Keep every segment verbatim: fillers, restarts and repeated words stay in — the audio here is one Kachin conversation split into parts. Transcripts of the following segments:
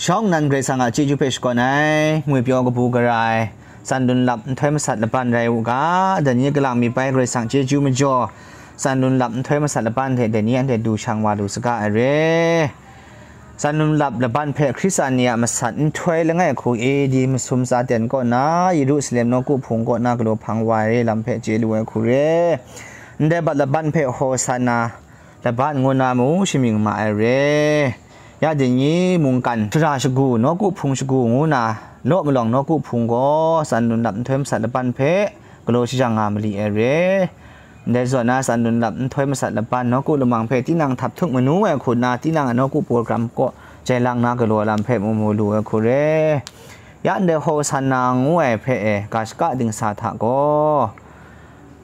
Shawng nnan Karai Kasang a chyeju hpe shakawn ai, ngwipyaw kabu gara ai, tsan lun lap nhtoi masat laban rai u ga, dai ni kalang mi bai Karai Kasang chyeju majaw, tsan lun lap nhtoi masat laban hte dai ni anhte du shang wa lu saga ai re. Tsan lun lap laban hpe Hkristan ni a masat nhtoi langai hku A D masum tsa ten kaw na, Yerusalem nawku hpung kaw na galaw hpang wa ai re lam hpe chye lu ai hku re. Ndai bat laban hpe Hosana laban ngu na mu shamying ma ai re. Ya dai ni mungkan shara shagu, nawku hpung shagu ngu na, law malawng nawku hpung gaw tsan lun lap nhtoi masat laban hpe galaw shajang nga mali ai re. Ndai zawn na tsan lun lap nhtoi masat laban nawku lamang hpe tinang htap htuk manu ai hku nna, tinang a nawku program kaw jai lang na galaw lam hpe mu mu lu ai hku re. Ya ndai Hosana ngu ai hpe e ga shaka dingsa hta gaw,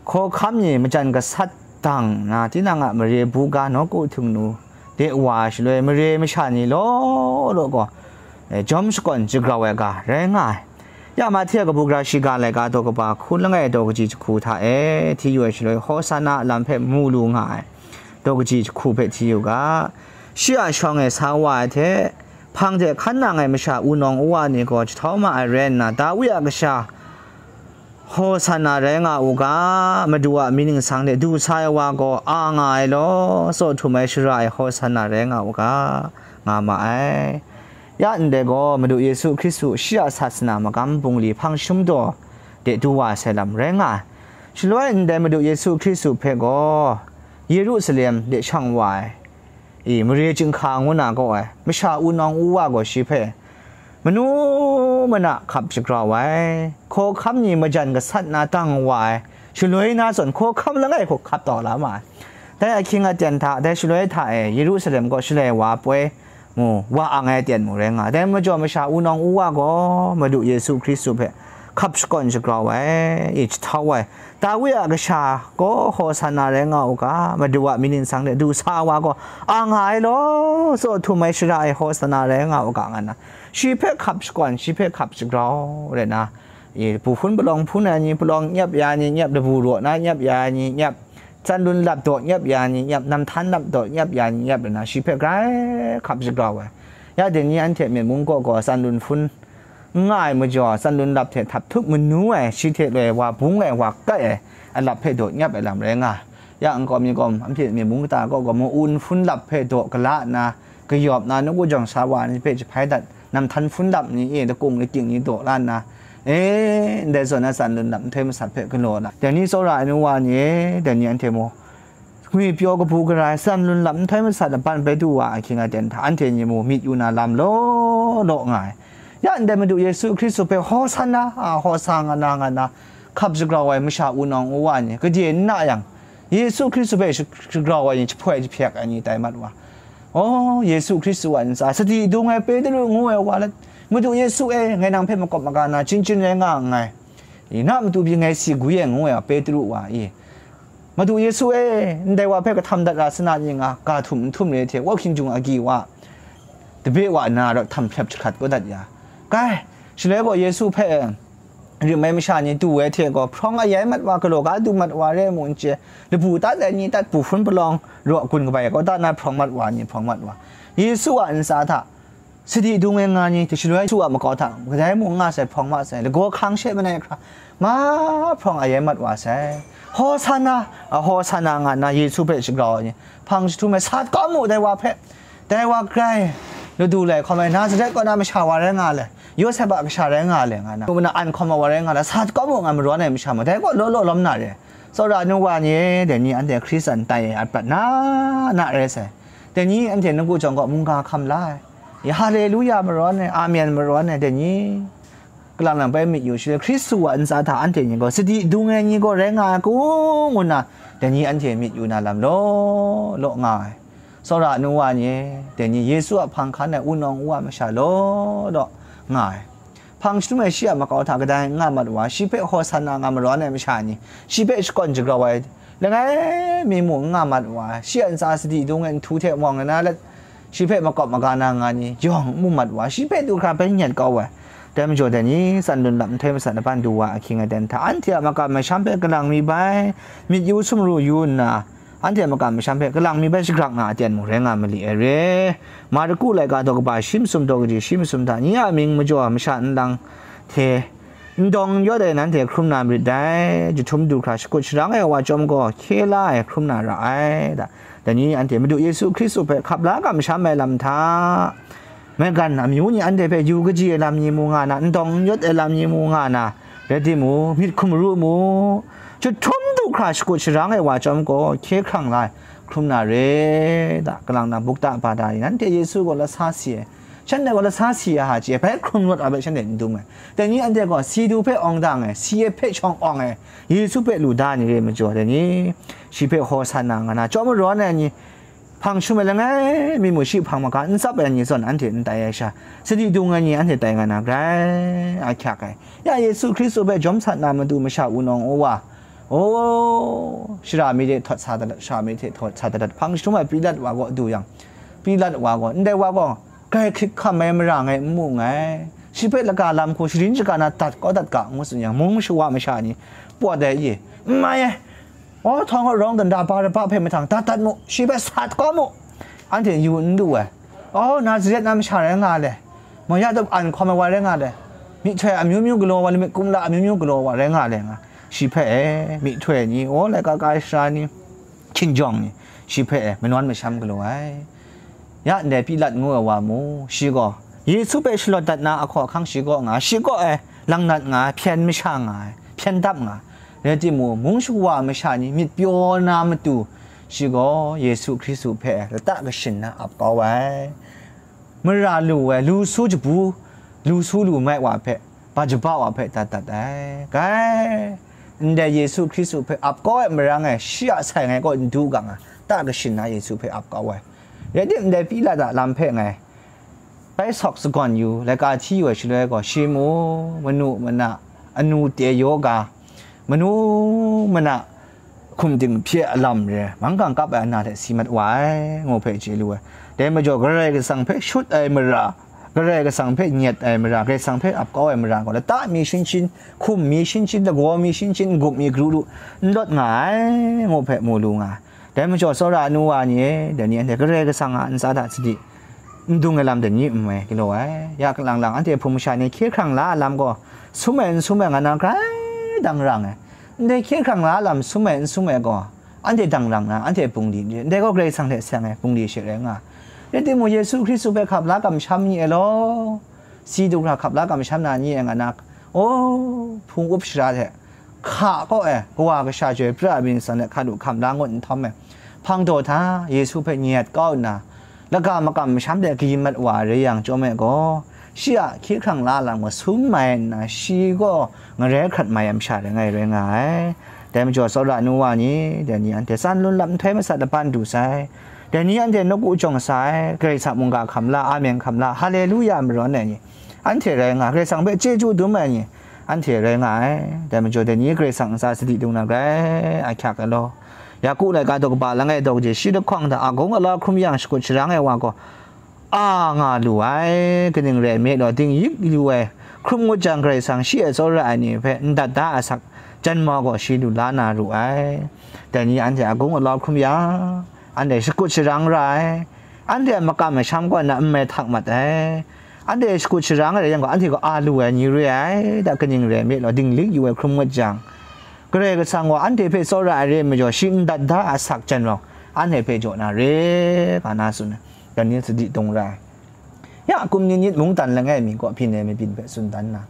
hkawhkam ni majan gasat dang nna, tinang a mare buga nawku htingnu de wa ai shaloi, mare masha ni law law gaw, e, jawm shakawn jagrau ai ga rai nga ai. Ya Mahte a kabu gara shiga laika daw kaba hku langai daw kaji jahku hta e hti yu ai shaloi, Hosana a lam hpe mu lu nga ai daw kaji jahku hpe hti yu ga, shi a shawng e sa wa ai hte, hpang hte hkan nang ai masha wunawng uwa ni gaw jahtau ma ai rai nna, Dawi a kasha Hosana rai nga u ga, Madu a mying ningsang de du sa ai wa gaw a nga ai law, tsaw htum ai shara e Hosana rai nga u ga, nga ma ai. Ya ndai gaw Madu Yesu Hkristu shi a sasana magam bungli hpang jahtum daw de du wa sai lam rai nga ai. Shaloi ndai Madu Yesu Hkristu hpe gaw Yerusalem de shang wa ai, i, mare chyinghka ngu na gaw ai, masha wunawng uwa gaw shi hpe manu mana hkap shagrau ai, hkawhkam ni majan gasat na dang wa ai, shaloi na zawn hkawhkam langai hku hkap taw la ma ai. Dai ahkying aten hta, dai shaloi hta e Yerusalem kaw Shaloi wa poi mu, wa ang ai aten mu rai nga ai. Dai majaw masha wunawng uwa gaw Madu Yesu Hkristu hpe hkap shakawn shagrau ai, i, jahtau ai, Dawi a kasha gaw Hosana rai nga u ga, Madu a mying ningsang de du sa wa gaw a nga ai law, tsaw htum ai shara e Hosana rai nga u ga, nga nna, shi hpe hkap shakawn, shi hpe hkap shagrau rai nna, i, bu hpun palawng hpun ai ni, palawng nyep ya ai ni nyep, labu raw na nyep ya ai ni nyep, tsan lun lap daw nyep ya ai ni nyep, namhtan lap daw nyep ya ai ni nyep rai nna, shi hpe grai hkap shagrau ai. Ya dai ni anhte myit mung kaw gaw tsan lun hpun n nga ai majaw, tsan lun lap hte htap htuk manu ai, shi hte loi wa bung ai, wa kai ai, a lap hpe daw nyep ai lam rai nga ai. Ya nkau mi gaw, anhte myit mung kata kaw gaw, ma-un hpun lap hpe daw gala nna, kayawp na, nawku jawng sa wa ni hpe jahpai dat, namhtan hpun lap ni e, lakung lakying ni daw la nna, e, ndai zawn na tsan lun lap nhtoi masat hpe galaw na, dai ni tsawra ai nu wa ni e, dai ni anhte mu, ngwipyaw kabu gara ai, tsan lun lap nhtoi masat laban bai du wa ahkying aten hta, anhte ni mu myit yu na lam law law nga ai. Ya ndai Madu Yesu Hkristu hpe Hosana, a, Hosana nga na, nga na hkap shagrau ai masha wunawng uwa ni gade n na yang, Yesu Hkristu hpe sha-, shagrau ai ni, jahpoi jahpyak ai ni tai mat wa. O, Yesu Hkristu a ntsa sadi dung ai Petru ngu ai wa let, Madu Yesu e, ngai nang hpe makawp maga na chyinghkyin rai nga nngai. I, na matu pyi ngai si gwi ai ngu ai wa, Petru wa i, Madu Yesu e, ndai wa hpe kahtam dat ra sa na ni nga, ga htum n htum re hte, wau hkying jung agyi wa, tabe wa na rawt htam hprep jahkrat kau dat ya. Kai, shaloi gaw Yesu hpe rim ai masha ni du ai hte gaw, hprawng ayai mat wa, galaw ga du mat wa re mu n chye, labu tat ai ni tat, bu hpun palawng raw gun kabai kau da na hprawng mat wa ni hprawng mat wa, Yesu a ntsa hta sadi dung e nga ni, hte shaloi Yesu a makau hta kadai mung nga sai, hprawng ma sai, lagaw hkang she manai hkra, ma hprawng ayai mat wa sai. Hosana, a, Hosana nga nna Yesu hpe shagrau ai ni, hpang jahtum ai, sat kau mu dai wa hpe, dai wa grai ladu lai hkawm ai, Nazaret kaw na masha wa rai nga le, Yawsep a kasha rai nga le, nga na, ngu na an hkawm ai wa rai nga le, sat kau mu, ngai marawn ai masha mu, dai kaw law law lawm na re. Tsawra nu wa ni e, dai ni anhte Hkristan tai ai a prat na na rai sai. Dai ni anhte nawku jawng kaw mungga hkam la ai. Ya, Haleluya marawn ai, Amen marawn ai, dai ni kalang lang bai myit yu shaloi, Hkristu a ntsa hta anhte ni gaw sadi dung ai ni gaw rai nga ai kun, ngu nna, dai ni anhte myit yu na lam law law nga ai. Tsawra nu wa ni e, dai ni Yesu a hpang hkan ai wunawng uwa masha law law nga ai. Hpang jahtum ai shi a makau hta kadai n nga mat wa, shi hpe Hosana nga marawn ai masha ni, shi hpe shakawn jagrau ai, langai mi mung n nga mat wa, shi a ntsa sadi dung ai nhtu hte mawng na let, shi hpe makawp maga na nga ni, yawng n mu mat wa, shi hpe du hkra bai n yet kau ai. Dai majaw dai ni, tsan lun lap nhtoi masat laban du wa ahkying aten hta, anhte a makam masham hpe kalang mi bai, myit yu sumru yu nna, anhte makam masham hpe kalang mi bai shagrak na aten mung rai nga mali ai re. Marku laika daw kaba shi masum daw kaji shi masum hta, nye a mying majaw masha nlang hte n dawng n yawt ai nanhte hkrum na marit dai, jahtum du hkra shakut sharang ai wa chyawm gaw hkye la ai hkrum na ra ai, da. Dai ni anhte Madu Yesu Hkristu hpe hkap la kamsham ai lam hta, maigan amyu ni anhte hpe yu kaji ai lam ni mu nga na, n dawng n yawt ai lam ni mu nga na, rai timung, myit hkum ru mu, jahtum du hkra shakut sharang ai wa chyawm gaw hkye hkrang la ai hkrum na re, da. Kalang na bukta bada ni, nanhte Yesu gaw lasa si ai, shanhte gaw lasa si ai hta chye ai, bai hkrum rawt ai bai shanhte n dum ai. Dai ni anhte gaw si du hpe awng dang ai, si ai hpe shawng awng ai, Yesu hpe lu da ni re majaw, dai ni shi hpe Hosana nga na, chyawm marawn ai ni, hpang shum ai langai mi mu shi hpang maga n tsap ai ni zawn anhte n tai ai sha, sadi dung ai ni anhte tai nga na grai ahkyak ai. Ya Yesu Hkristu hpe jawm sat na matu masha wunawng u wa, o, shara mi de htawt sa dat, shara mi hte htawt sa dat, hpang jahtum ai Pilat wa gaw du yang, Pilat wa gaw, ndai wa gaw, grai hkrit hkam ai mara ngai n mu nngai, shi hpe laka lam hku sharin shaga na dat kau dat ga, ngu tsun yang, mung shawa masha ni pawt ai i, n mai ai, aw, htawng rawng danda Baraba hpe mahtang dat dat mu, shi hpe sat kau mu, anhte yu n lu ai. Aw, Nazaret na masha rai nga le, maya tup an hkawm ai wa rai nga le, myihtoi amyu myu galaw wa, lamik kumla amyu myu galaw wa rai nga le nga, shi hpe e, myihtoi ni, aw, laika ka ai sara ni, hkinjawng ni, shi hpe e, manawn masham galaw ai. Ya ndai Pilat ngu ai wa mu, shi gaw Yesu hpe shalawt dat na ahkaw ahkang shi kaw nga, shi kaw e, langnat nga, hpyen masha nga ai, hpyen dap nga ai. Rai timung, mung shawa masha ni myit pyaw na matu, shi gaw Yesu Hkristu hpe lata kashin na ap kau ai. Mara lu ai, lu su jabu, lu su lu mai wa hpe, ba jaba wa hpe dat dat ai. Gai, ndai Yesu Hkristu hpe ap kau ai marang e, shi a sai ngai kaw n du ga nga, ta kashin na Yesu hpe ap kau ai. Rai tim, ndai Pilat a lam hpe ngai bai sawk sagawn yu, laika hti yu ai shaloi gaw, shi mu, manu mana, anu te yaw ga, manu mana, hkum ting hpye alam re, manggang kap ai ana hte si mat wa ai, ngu hpe chye lu ai. Dai majaw Karai Kasang hpe shut ai mara, Karai Kasang hpe nyet ai mara, Karai Kasang hpe ap kau ai mara gaw, lata mi shinchin, hkum mi shinchin, lagaw mi shinchin, n-gup mi kru lu, n lawt nga ai, ngu hpe mu lu nga ai. Dai majaw, tsawra anu wa ni e, dai ni anhte Karai Kasang a ntsa hta sadi n dung ai lam dai ni n mai galaw ai. Ya kalang lang, anhte hpung masha ni hkye hkrang la ai lam gaw, sum ai n sum ai nga na grai dang rang ai. Ndai hkye hkrang la ai lam sum ai n sum ai gaw, anhte dang rang na, anhte bungli n re, ndai gaw Karai Kasang hte seng ai bungli she rai nga ai. Rai timung, Yesu Hkristu hpe hkap la kamsham ni e law, si du hkra hkap la kamsham na ni e nga na, o, hpung up shara hte, hka kaw e, kawa kasha chyoi pra ai myit ntsa hte hka lu hkam la ngut nhtawm e, hpang daw hta Yesu hpe nyet kau nna, laga makam masham de kayin mat wa rai yang chyawm e gaw, shi a hkye hkrang la lam gaw sum mai nna, shi gaw ngarai hkrat mai ai masha rai ngai rai nga ai. Dai majaw, tsawra nu wa ni, dai ni anhte tsan lun lap nhtoi masat laban du sai, dai ni anhte nawku jawng sa ai, Karai Kasang mungga hkam la, amen hkam la, haleluya marawn ai ni, anhte rai nga, Karai Kasang hpe chyeju dum ai ni, anhte rai nga ai. Dai majaw, dai ni Karai Kasang ntsa sadi dung na grai ahkyak ai law. Yaku laika daw kaba langai daw kaji shi lahkawng hta agung alau hkrum yang shakut sharang ai wa gaw, a nga lu ai, kaning rai nme law, dingyik yu ai, hkrum ngut jang, Karai Kasang shi e tsawra ai ni hpe n dat da a sak, janmau gaw shi lu la na ru ai. Dai ni anhte agung alau hkrum yang, anhte shakut sharang ra ai, anhte a makam masham kaw na n mai htak mat ai, anhte shakut sharang ai rai yang gaw, anhte gaw a lu ai ni re ai, da kaning rai nme law, dinglik yu ai hkrum ngut jang, Karai Kasang gaw anhte hpe tsawra ai re ai majaw, shi n dat da a sak janmau, anhte hpe jaw na re, nga na tsun ai. Dai ni sadi dung ra ai. Ya, kum ni nit mungdan langai mi kaw byin ai mabyin hpe tsun dan na,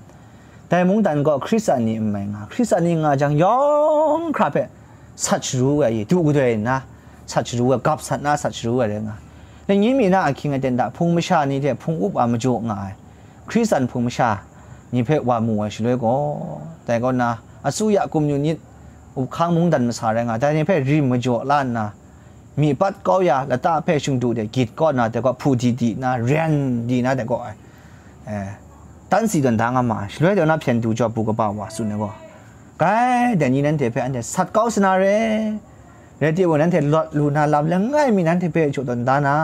dai mungdan gaw Hkristan ni n mai nga, Hkristan ni nga jang yawng hkra hpe sat sharu ai, du gadoi nna sat sharu ai, gap sat na sat sharu ai rai nga. Ningyi mi na ahkying aten hta hpung masha ni hte hpung up a majaw nga ai Hkristan hpung masha ni hpe wa mu ai shaloi gaw, dai kaw na, asuya kumyu nit, uphkang mungdan masa rai nga, dai ni hpe rim majaw la nna, myi pat kau ya lata hpe shingdu de gyit kaw na, dai gaw hpu di di na, ren di na, dai gaw ai, eh, tan si tawn da nga ma ai. Shaloi dai na hpyen du jaw bu kaba wa tsun ai gaw, gai, dai ni nanhte hpe anhte sat kau sa na re, rai timung, nanhte lawt lu na lam langai mi nanhte hpe jaw tawn da na,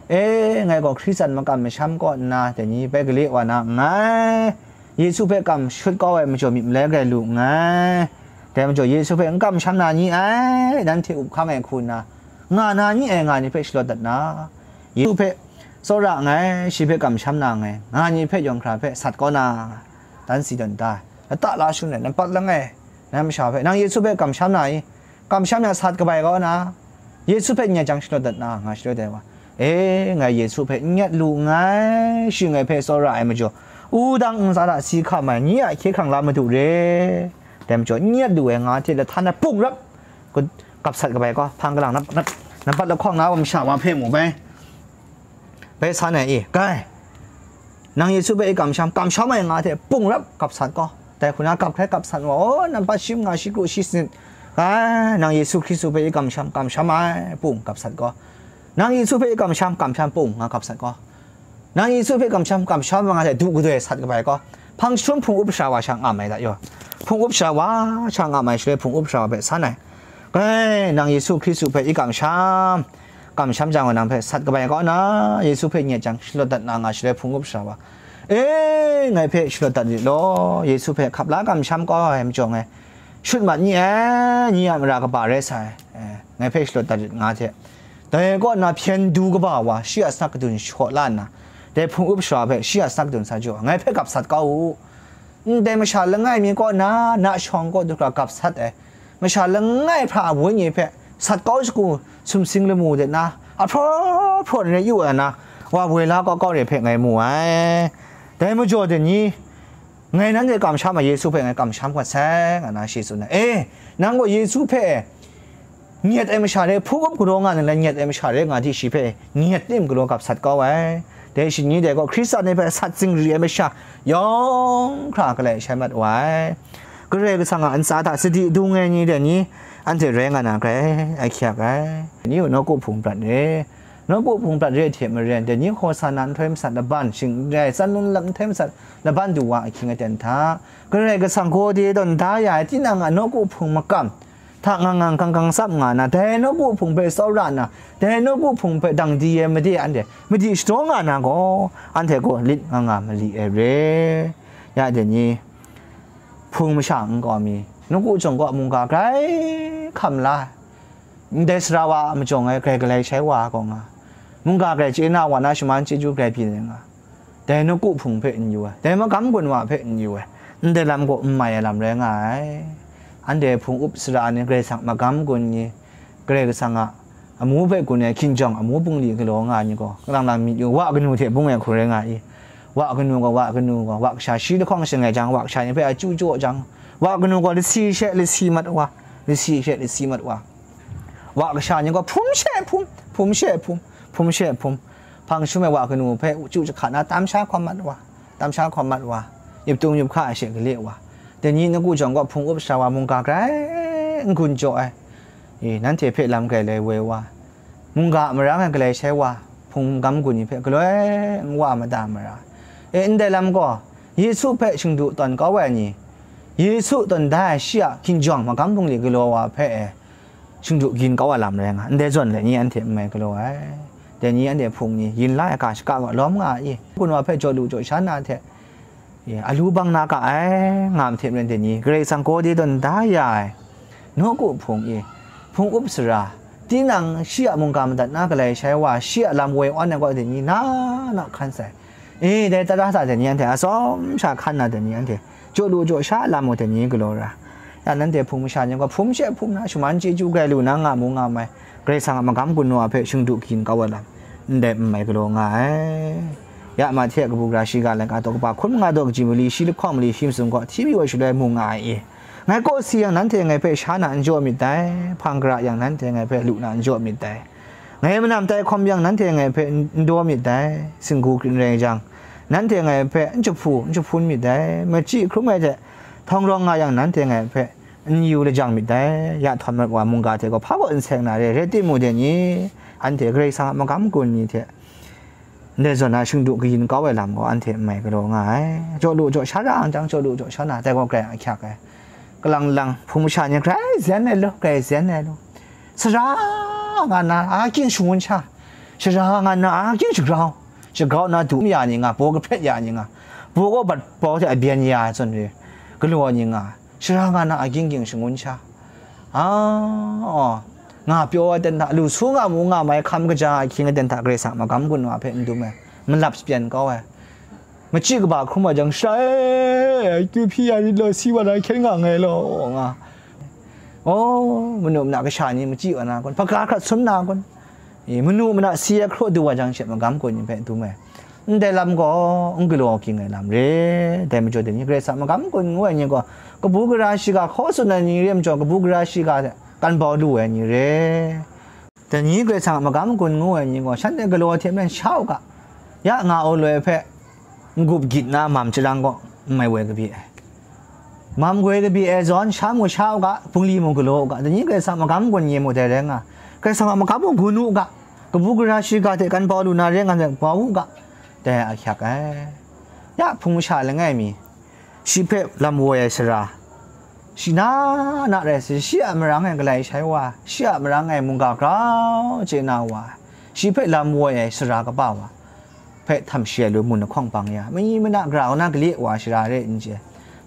e, ngai gaw Hkristan makam masham kaw nna, dai ni bai gale wa na nngai, Yesu hpe kam shut kau ai majaw myit malai grai lu nngai. Dai majaw, Yesu hpe n kamsham na ni ai, nanhte up hkang ai hku nna, nga na ni ai, nga ni hpe shalawt dat na, Yesu hpe tsawra nngai, shi hpe kamsham na nngai, nga ni hpe yawng hkra hpe sat kau na, dan si tawn da, lata la shangun ai, nampat langai, nang masha hpe, nang Yesu hpe kamsham na i? Kamsham yang sat kabai kau na, Yesu hpe n yet jang shalawt dat na, nga shalawt ai wa, e, ngai Yesu hpe n yet lu nngai, shi ngai hpe tsawra ai majaw, wudang ntsa hta si hkam ai, nye a hkye hkrang la madu re, dai majaw, n yet lu ai nga hte lahtan ai pung rap, ku-, gap sat kabai kau, hpang kalang nap, nap, nampat lahkawng na wa masha wa hpe mu bai. Bai san ai e, kai, nang Yesu hpe i kamsham, kamsham ai nga hte pung rap gap sat kau. Dai hku na gap hkrai gap sat wa, o, nampat shi manga shi kru shi sanit, kai, nang Yesu Hkristu hpe i kamsham, kamsham ai pung gap sat kau. Nang Yesu hpe i kamsham, kamsham pung nga gap sat kau. Nang Yesu hpe kamsham, kamsham nga hte du gadoi sat kabai kau. Hpang jahtum hpung up sha wa sha ngam ai da yaw. Hpung up sha wa sha ngam ai shaloi hpung up sha wa hpe san ai. Kai, nang Yesu Hkristu hpe i kamsham, kamsham jang gaw nang hpe sat kabai kau na, Yesu hpe n yet jang shalawt dat na nga shaloi hpung up sha wa, e, ngai hpe shalawt dat rit law, Yesu hpe hkap la kamsham kau ai majaw ngai shut mat ni ai, ni a mara kaba rai sa ai, e, ngai hpe shalawt dat rit nga hte, dai kaw nna hpyen du kaba wa shi a sanak kadun shaw la nna, dai hpung up sha wa hpe shi a sanak kadun sa jaw, ngai hpe gap sat kau u. Ndai masha langai mi kaw na, na shawng kaw du hkra gap sat ai, masha langai hpra a wenyi hpe sat kau shagu sumsing lamu de na, ahpraw hpraw n rai yu ai na, wa woi la kau kau re hpe ngai mu ai. Dai majaw de ni, ngai nanhte kamsham ai Yesu hpe ngai kamsham gat sai, nga na shi tsun ai. E, nang gaw Yesu hpe, nyet ai masha re, hpung up galaw nga nang le, nyet ai masha re nga di shi hpe nyet tim galaw gap sat kau ai. Dai shi ni dai gaw, Hkristan ni hpe sat zingri ai masha yawng hkra galai shai mat wa ai. Karai Kasang a ntsa hta sadi dung ai ni dai ni, anhte rai nga na grai, ahkyak ai. Ni gaw nawku hpung prat re, nawku hpung prat re hte maren, dai ni Hosana nhtoi masat laban, shing n rai, tsan lun lap nhtoi masat laban du wa ahkying aten hta, Karai Kasang gaw de tawn da ya ai, tinang a nawku hpung makam, hta ngang ngang kang kang tsap nga na, dai nawku hpung hpe tsawra na, dai nawku hpung hpe dang di ai made anhte madi shadaw nga na gaw, anhte gaw lit nga nga mali ai re. Ya de ni, hpung masha nkau mi, nawku jawng gaw mungga grai hkam la ai, ndai sara wa a majawng ai grai galai shai wa gaw nga, mungga grai chye na wa na shaman chyeju grai byin ai nga, dai nawku hpung hpe n yu ai, dai magam gun wa hpe n yu ai, ndai lam gaw n mai ai lam rai nga ai. Anhte hpung up sara ni Karai Kasang magam gun ni, Karai Kasang a amu hpe gun ai hkinjawng amu bungli galaw nga ai ni gaw, kalang lang myit yu, wa kanu hte bung ai hku rai nga i? Wa kanu gaw, wa kanu gaw, wa kasha shi lahkawng shangai jang, wa kasha ni hpe a chyu jaw jang, wa kanu gaw lasi she lasi mat wa, lasi she lasi mat wa, wa kasha ni gaw hpum she hpum, hpum she hpum, hpum she hpum, hpang shum ai wa kanu hpe chyu jahka na tam sha hkawm mat wa, tam sha hkawm mat wa, yup tung yup hka ai she gale wa, dai ni nawku jawng gaw hpung up sara wa mungga grai n gun jaw ai, e, nanhte hpe lam grai lai woi wa, mungga a marang e galai shai wa, hpung magam gun ni hpe galoi n wa mada mara. E, ndai lam gaw, Yesu hpe shingdu tawn kau ai ni, Yesu tawn da ai shi a hkinjawng magam bungli galaw wa hpe e, shingdu gin kau ai lam rai nga, ndai zawn le ni anhte n mai galaw ai. Dai ni anhte hpung ni yin la ai ga shaka gaw lawm nga ai i? Gun wa hpe jaw lu jaw sha na hte, e, alu bang na ga ai, nga mahte maren dai ni, Karai Kasang gaw de tawn da ya ai, nawku hpung i, hpung up sara, tinang shi a mungga madat na galai shai wa, shi a lam woi awn ai gaw dai ni na na hkan sai. E, dai tara hta dai ni anhte atsawm sha hkan na dai ni anhte, jaw lu jaw sha lam gaw dai ni galaw ra. Ya, nanhte hpung masha ni gaw hpum she hpum na, shaman chyeju grai lu na nga mu nga mai, Karai Kasang a magam gun wa hpe shingdu gin kau ai lam, ndai n mai galaw nga ai. Ya, Mahte a kabu gara shiga laika daw kaba hkun manga daw kaji mali shi lahkawng mali shi masum gaw hti pyi wa shaloi mu nga ai i? Ngai kawsi yang nanhte ngai hpe sha na n jaw myit dai, hpang gara yang nanhte ngai hpe lu na n jaw myit dai, ngai manam tai hkawm yang nanhte ngai hpe n daw myit dai, singgu krin rai jang, nanhte ngai hpe n jahpu n jahpun myit dai, machyi hkrum ai hte htawng rawng nga yang nanhte ngai hpe n yu lajang myit dai, ya htawn mat wa mungga hte gaw hpa gaw n seng na re, rai timung dai ni, anhte Karai Kasang a magam gun ni hte ndai zawn na shingdu kayin kau ai lam gaw anhte n mai galaw nga ai. Jaw lu jaw sha ra ang jang, jaw lu jaw sha na, dai gaw grai ahkyak ai. Kalang lang hpung masha ni grai zen ai lu, grai zen ai lu. Sara nga na, a ging shangun sha, sara nga na, a ging shagrau, shagrau na du ya ni nga, baw kahpret ya ni nga, baw gaw bat bau hte a byen ya ai zawn re, galaw ni nga, Shara nga na a ging ging shangun sha. A, aw, nga pyaw ai ten hta, lu su nga mu nga mai hkam kaja ai ahkying aten hta Karai Kasang magam gun wa hpe n dum ai, malap shapyan kau ai. Machyi kaba hkrum wa jang, shara e, akyu hpyi ya rit law, si wa na hkyen nga nngai law, nga. Aw, manu mana kasha ni machyi wa na kun, hpaga hkrat sum na kun, e, manu mana si ai hkraw du wa jang she magam gun ni hpe dum ai. Ndai lam gaw n galaw ging ai lam re. Dai majaw dai ni, Karai Kasang magam gun ngu ai ni gaw, kabu gara shiga hkaw tsun ai ni re majaw, kabu gara shiga hte kan bau lu ai ni re. Dai ni Karai Kasang a magam gun ngu ai ni gaw, shanhte galaw hte maren sha u ga, ya nga u loi hpe n-gup gyit na mam chyarang gaw, n mai woi kabye ai. Mam goi kabye ai zawn, sha mu sha u ga, bungli mu galaw u ga, dai ni Karai Kasang magam gun ni mu dai rai nga, Karai Kasang a magam mung gun u ga, kabu gara shiga hte kan bau lu na re nga, bau u ga, dai a hkyak ai. Ya hpung masha langai mi, shi hpe lam woi ai sara, shi na na rai sa, shi a marang e galai shai wa, shi a marang e mungga grau chye na wa, shi hpe lam woi ai sara kaba wa hpe htam shi ai lu mun lahkawng bang ya, mani mana grau na gale wa shara re n chye,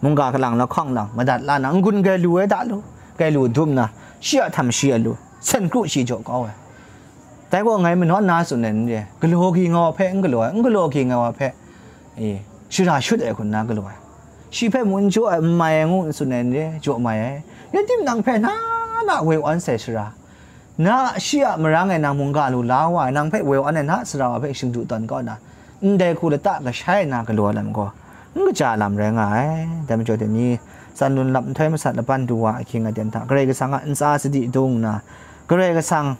mungga kalang lahkawng lang madat la na, n-gun grai lu ai da lu, grai lu dum na, shi a htam shi ai lu, sen kru shi jaw kau ai. Dai gaw ngai manawn na tsun ai n re, galaw ging ai wa hpe n galaw ai, n galaw ging ai wa hpe, e, shara shut ai hku nna galaw ai. Shi hpe mung n jaw ai, n mai ai ngu n tsun ai n re, jaw mai ai. Rai timung, nang hpe na na woi awn sai sara, na shi a marang e nang mungga lu la wa ai, nang hpe woi awn ai na sara wa hpe shingdu tawn kau na, ndai hku lata kashai na galaw ai lam gaw, n kaja lam rai nga ai. Dai majaw dai ni, tsan lun lap nhtoi masat laban du wa ahkying aten hta, Karai Kasang a ntsa sadi dung nna, Karai Kasang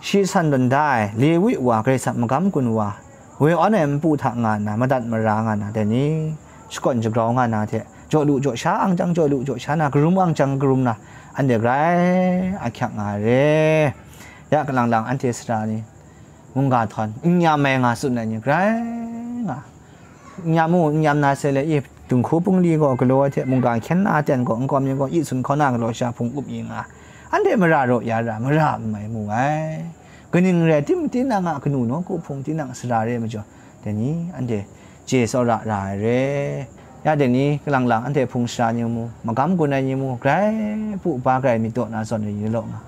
shi san lun da ai, Lewi wa, Karai Kasang magam gun wa, woi awn ai npu hta nga nna, madat mara nga na, dai ni, shakawn shagrau nga na hte, jaw lu jaw sha ang jang, jaw lu jaw sha na, karum ang jang, karum na, anhte grai a hkyak nga ai re. Ya kalang lang anhte sara ni, mungga htawn, n-yam ai nga tsun ai ni grai nga. N-yam u, n-yam na se le, i, dinghku bungli gaw galaw ai hte, mungga hkyen na ten gaw, nkawm ni gaw i sun hkaw na galaw sha hpung up yi nga, anhte mara raw ya ra, mara n mai mu ai. Kaning rai tim, tinang a kanu nawku hpung, tinang sara re majaw, dai ni, anhte chye tsawra ra ai re. Ya dai ni, kalang lang anhte hpung sara ni mu, magam gun ai ni mu, grai bu ba grai myit daw na zawn ai ni law nga.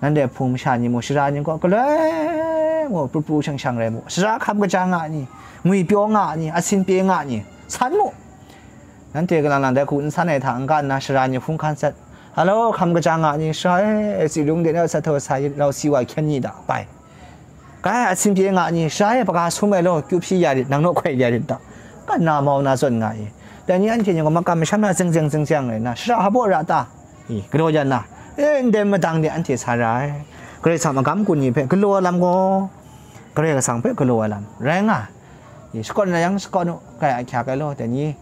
Nanhte hpung masha ni mu, sara ni gaw galoi mu, pru pru shang shang rai mu, sara hkam kaja nga ni, ngwipyaw nga ni, asin pye nga ni, san mu. Nanhte kalang lang dai hku n san ai hta n-ga nna, sara ni hkungga n sat, "Halo, hkam kaja nga ni, sara e, tsi rung de na sa htaw sa lau si wa hkyen ni da, bai. Grai asin pye nga ni, sara e, hpaga sum ai law, kyu hpyi ya rit, nang naw hkoi ya rit da," nga nna mau na zawn nga i. Dai ni anhte ni gaw makam masham na zeng zeng zeng zeng rai nna, sara hpa baw ra ta? I, galaw ya nna, e, ndai madang de anhte sa ra ai. Karai Kasang magam gun ni hpe galaw ai lam gaw, Karai Kasang hpe galaw ai lam rai nga ai. I, shakawn rai yang, shakawn u, grai a hkyak ai law, dai ni,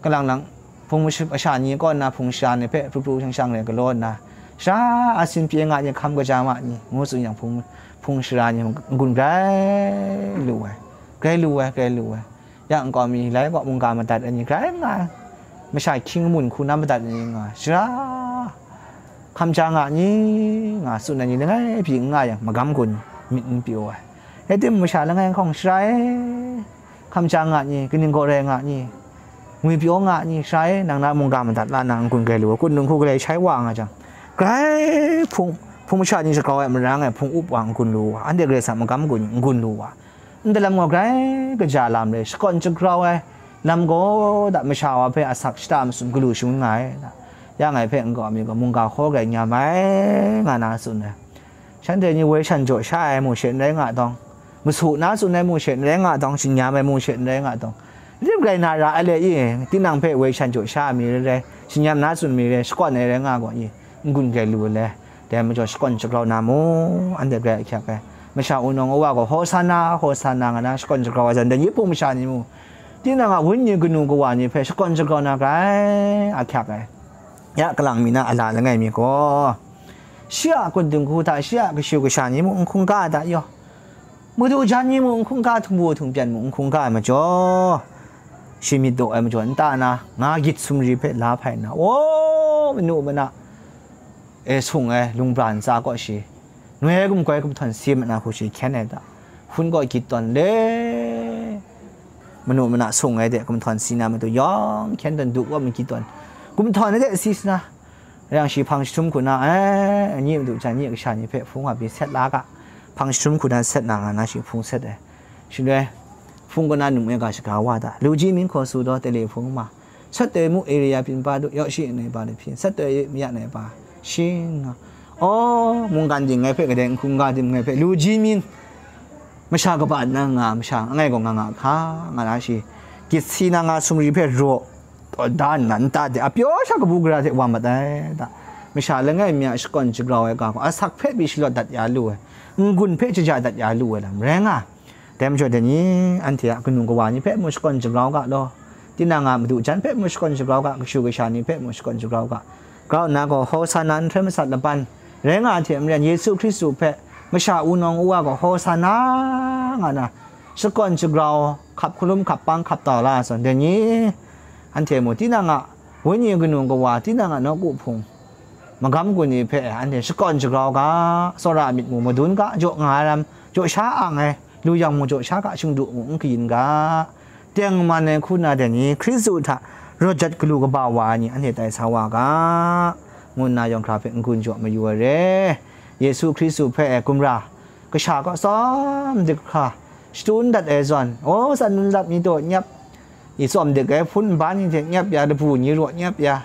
kalang lang, hpung masha ni kaw nna hpung sara ni hpe pru pru shang shang rai galaw nna, sara asin pye nga ni, hkam kaja ma ni, ngu tsun yang, hpung, hpung sara ni n-gun grai lu ai, grai lu ai, grai lu ai. Ya nkau mi lai kaw mungga madat ai ni grai nga ai, masha hkying mun hku na madat ai ni nga ai, sara hkam ja nga ni, nga tsun ai ni langai pyi n nga yang, magam gun myit n pyaw ai. Rai timung, masha langai hkawng, sara e, hkam ja nga ni, kaning gaw rai nga ni, ngwipyaw nga ni, sara e, nang na mungga madat la na n-gun grai lu ai, kun dung hku galai shai wa nga jang, grai hpung, hpung masha ni shagrau ai marang e hpung up wa n-gun lu wa, anhte Karai Kasang magam gun n-gun lu wa, ndai lam gaw grai kaja lam re, shakawn shagrau ai lam gaw da masha wa hpe asak shata masum galu shangun nga ai. Ya ngai hpe nkau mi gaw mungga hkaw grai nyam ai, nga na tsun ai. Shanhte ni woi shan jaw sha ai mu she n rai nga dawng, masu na tsun ai mu she n rai nga dawng, shinyam ai mu she n rai nga dawng, rim rai na ra ai le i, tinang hpe woi shan jaw sha ai mi rai rai, shinyam na tsun mi rai, shakawn ai rai nga gaw i, n-gun grai lu ai le. Dai majaw shakawn shagrau na mu, anhte grai ahkyak ai. Masha wunawng wa gaw, "Hosana, Hosana," nga na shakawn shagrau ai zawn, dai ni hpung masha ni mu, tinang a wenyi kanu kawa ni hpe shakawn shagrau na grai ahkyak ai. Ya kalang mi na a la langai mi gaw, shi a kun dinghku hta shi a kashu kasha ni mung n hkungga ai hta yaw, madu jan ni mung n hkungga, htingbu htingpyan mung n hkungga ai majaw, shi myit daw ai majaw nta na, nga gyit sumri hpe la hpai nna, o, manu mana e sung ai lungbra ntsa kaw shi, noi ai gumgoi gumhtawn si ai mat na hku shi hkyen ai hta, hpun kaw gyit tawn le, manu mana sung ai de gumhtawn si na matu yawng hkyen tawn, du kaw magyit tawn, Gumhtawn ai de si sna, rai yang shi hpang jahtum hku na, eh, nye madu jan nye kasha ni hpe hpung wa pyi set la ga, hpang jahtum hku na set na nga na shi hpung set ai. Shaloi, hpung kaw na num e ga shaga wa da, lu ji mying hkaw su daw, tele hpung ma, sat doi mu area pyin pa du, yaw shi nai pa du hpyin, sat doi yu maya nai pa, shing nga, aw, mungkan ding ngai hpe kadai, nhkung ga ding ngai hpe, lu ji mying, masha kaba nna nga, masha ngai gaw nga nga hka, nga na shi, gyit si na nga sumri hpe raw, taw da nna nta de, a pyaw sha kabu gara hte wa mat ai da. Masha langai mi a shakawn shagrau ai ga gaw, asak hpe pyi shalawt dat ya lu ai, n-gun hpe shaja dat ya lu ai lam rai nga. Dai majaw, dai ni anhte a kanu kawa ni hpe mung shakawn shagrau ga law, tinang a madu jan hpe mung shakawn shagrau ga, kashu kasha ni hpe mung shakawn shagrau ga, grau nna gaw, Hosana nhtoi masat laban rai nga ai hte maren, Yesu Hkristu hpe masha wunawng u wa gaw, Hosana nga na, shakawn shagrau, hkap hkalum, hkap pang, hkap tau la ai zawn, dai ni anhte mung tinang a wenyi kanu kawa, tinang a nawku hpung, magam gun ni hpe anhte shakawn shagrau ga, tsawra a myit mung madun ga, jaw nga ai ram, jaw sha ang ai, lu yang mung jaw sha ga, shingdu mung n kayin ga, tengman ai hku na dai ni, Hkristu hta rawt jat galu kaba wa ai ni anhte tai sa wa ga, ngu nna yawng hkra hpe n-gun jaw mayu ai re. Yesu Hkristu hpe ai gumra kasha kaw tsawm dik hkra shadun dat ai zawn, aw, tsan lun lap ni taw nyap, i tsawm dik ai hpun nba ni hte nyap ya, labu ni raw nyap ya,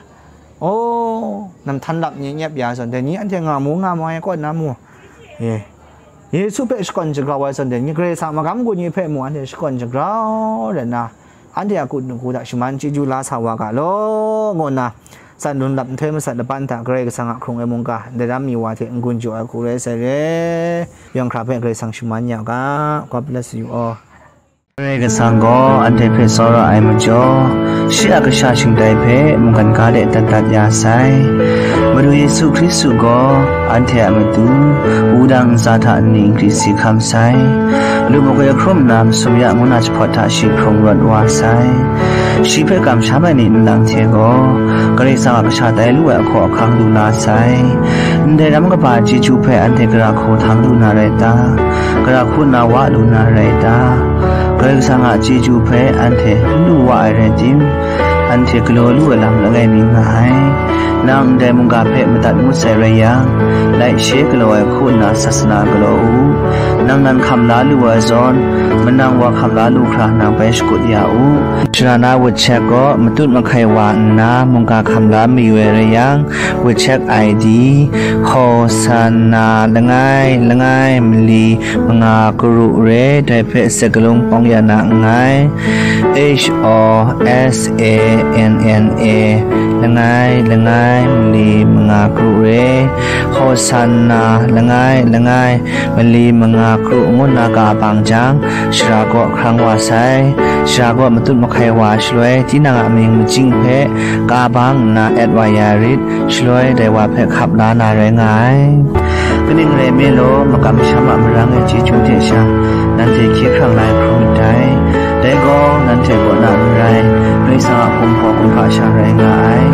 aw, namhtan lap ni nyap ya zawn, dai ni anhte nga mu nga mai ai kaw na mu, e, Yesu hpe shakawn shagrau ai zawn, dai ni Karai Kasang magam gun ni hpe mu anhte shakawn shagrau rai nna, anhte a ku hta shaman chyeju la sa wa ga law, ngu nna, tsan lun lap nhtoi masat laban hta Karai Kasang a hkrung ai mungga ndai ram mi wa hte n-gun jaw ai hku rai sai re. Yawng hkra hpe Karai Kasang shaman ya u ga. God bless you all. Karai Kasang gaw anhte hpe tsawra ai majaw, shi a kasha shingtai hpe mungkan ga de dat dat ya sai. Madu Yesu Hkristu gaw anhte a matu, wudang ntsa hta nni nkri si hkam sai. Lu makoi hkrum nna masum ya mung na jahpawt hta shi hkrung rawt wa sai. Shi hpe kamsham ai ni nlang hte gaw, Karai Kasang a kasha tai lu ai ahkaw ahkang lu la sai. Ndai ram kaba chyeju hpe anhte gara hku htang lu na rai ta? Gara hku nna wa lu na rai ta? Karai Kasang a chyeju hpe anhte n lu wa ai rai tim, anhte galaw lu ai lam langai mi nga ai. Nang ndai mungga hpe madat ngut sai rai yang, laishe galaw ai hku nna sasana galaw u. Nang nan hkam la lu ai zawn, manang wa hkam la lu hkra nang bai shakut ya u. Shana na WeChat gaw matut mahkai wa nna mungga hkam la mayu ai rai yang, WeChat I D, Hosana langai langai mali manga karu re, dai hpe sakalung pawng ya na nngai. H O S A N N A langai langai mali manga karu re, Hosana langai langai mali manga karu ngu nna ka bang jang, shara kaw hkrang wa sai. Shara kaw matut mahkai wa shaloi, tinang a amying majing hpe ka bang nna at wa ya rit, shaloi dai wa hpe hkap la na rai nga ai. Kaning rai nme law, makam masham a marang e chyeju hte sha, nanhte hkye hkrang la ai hkrum ndai. Dai gaw, nanhte kaw na n rai, Karai Kasang a hpung hpaw kumhpa sha rai nga ai.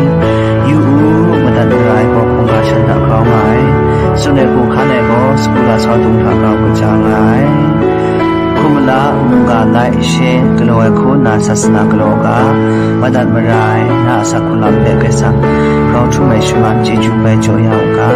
Yu u, madat mara ai gaw hkungga shan hta grau nga ai. Tsun ai hku hkan ai gaw, sagu lasau dung hta grau kaja nga ai. Hkum mala, mungga laishe galaw ai hku nna sasana galaw ga, madat mara ai na a asak hku lam hpe Karai Kasang grau htum ai shaman chyeju bai jaw ya u ga.